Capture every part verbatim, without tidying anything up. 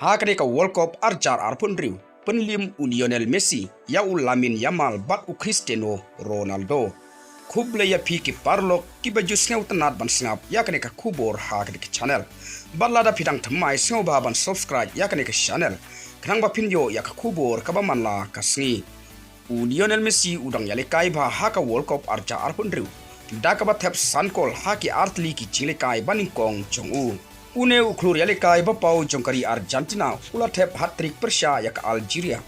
Ha kane ka World Cup arhajar arphew hynriew, pynliem u Lionel Messi ïa u Lamine Yamal bad u Cristiano Ronaldo. Khublei ïa phi ki paralok kiba ju sngewtynnad ban sngap ïa kane ka khubor ha kane ka channel. Bad lada phi dang thymmai, sngewbha ban subscribe ïa kane ka channel, khnang ba phin ïoh ïa ka khubor kaba man la ka sngi. U Lionel Messi u dang ïalehkai bha ha ka World Cup arhajar arphew hynriew da kaba thep san kol ha ki artylli ki jinglehkai banyngkong jong u. Une u khlur ïalehkai ba paw jong ka ri Argentina u la thep hat-trick pyrshah ïa ka Algeria,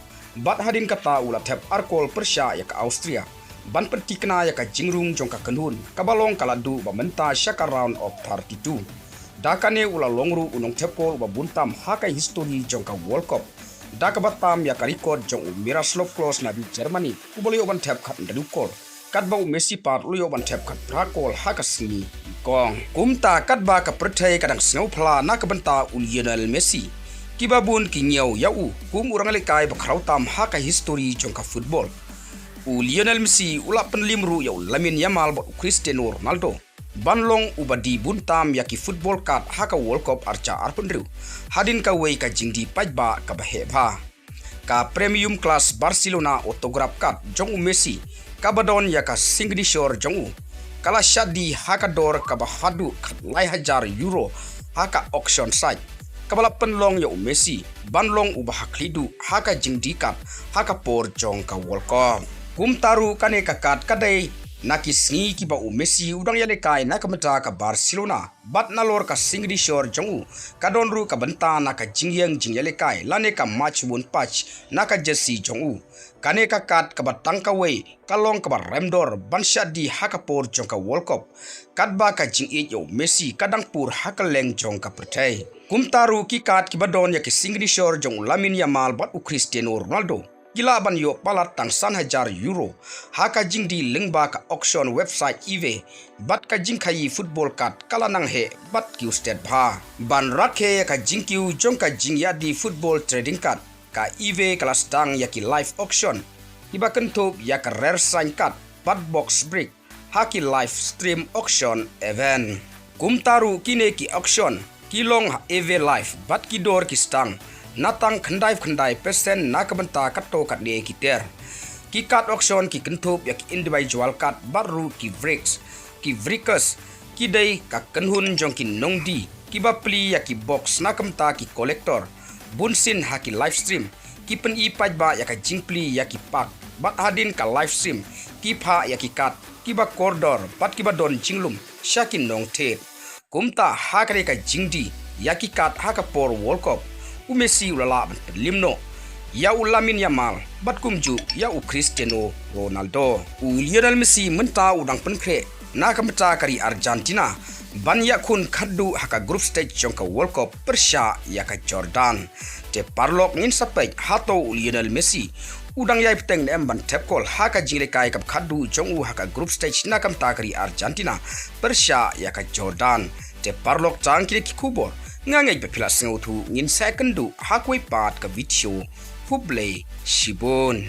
bad hadien kata u la thep ar kol pyrshah ïa ka Austria, ban pynthikna ïa ka jingrung jong ka kynhun kaba long ka la duh ba mynta sha ka round of thirty-two. Da kane u la long ruh u nongthep kol uba bun tam ha ka histori jong ka World Cup, da kaba tam ïa ka record jong u Miroslav Klose na ri Germany, uba la ïoh ban thep khathynriew kol, katba u Messi pat u la ïoh ban thep khatphra kol ha ka sngi nyngkong. Kumta katba ka pyrthei ka dang sngewphylla na ka bynta u Lionel Messi, kiba bun ki ñiew ïa u kum u nonglehkai ba khraw tam ha ka histori jong ka football, u Lionel Messi u la pynliem ruh ïa u Lamine Yamal bad u Cristiano Ronaldo ban long uba die bun tam ïa ki football card ha ka World Cup arhajar arphew hynriew, hadien kawei ka jingdie paidbah kaba heh bha. Ka premium class Barcelona autograph card jong u Messi, kaba don ïa ka signature jong u, ka la shah die ha ka dor kaba haduh khatlai hajar euro ha ka auction site, kaba la pynlong ïa u Messi ban long uba ha khlieh duh ha ka jingdie card ha ka por jong ka World Cup. Kumta ruh kane ka card ka dei na ki sngi kiba u Messi u dang ïalehkai na ka bynta ka Barcelona, bad nalor ka signature jong u ka don ruh ka bynta na ka jingïeng jingïalehkai lane ka match-worn patch na ka jersey jong u. Kane ka card kaba tang kawei ka long kaba rem dor ban shah die ha ka por jong ka World Cup, katba ka jingïeit ïa u Messi ka dang pur ha kylleng jong ka pyrthei. Kumta ruh ki card kiba don ïa ki signature jong u Lamine Yamal bad u Cristiano Ronaldo, ki lah ban ïoh palat tang san hajar euro ha ka jingdie lyngba ka auction website eBay, bad ka jingkhaïi football card ka la nang heh bad kiew stet bha. Ban rakhe ïa ka jingkiew jong ka jingïadie football trading card, ka eBay ka la sdang ïa ki live auction kiba kynthup ïa ka rare signed card bad box break ha ki live stream auction event. Kumta ruh kine ki auction ki long ha eBay Live bad ki dor ki sdang na tang khyndai khyndai percent na ka bynta katto katne ki tiar. Ki card auction ki kynthup ïa ki individual card bad ruh ki breaks. Ki breakers ki dei ka kynhun jong ki nongdie kiba plie ïa ki box na ka bynta ki collector. Bunsien ha ki live stream ki pyni paidbah ïa ka jingplie ïa ki pack, bad hadien ka live stream ki phah ïa ki card kiba kordor bad kiba don jinglum sha ki nongthied. Kumta ha kane ka jingdie ïa ki card ha ka por World Cup, u Messi u la lah ban pynliem noh ïa u Lamine Yamal bad kumjuh ïa u Cristiano Ronaldo. U Lionel Messi mynta u dang pynkhreh na ka bynta ka ri Argentina ban ïakhun khatduh ha ka group stage jong ka World Cup pyrshah ïa ka Jordan. Te paralok, ngin sa peit hato u Lionel Messi u dang ïai bteng ne em ban thep kol ha ka jinglehkai kaba khatduh jong u ha ka group stage na ka bynta ka ri Argentina pyrshah ïa ka Jordan. Te paralok, tang kine ki khubor, nga ngeit ba phi la sngewthuh. Ngin sa ïakynduh ha kawei pat ka video. Khublei shibun.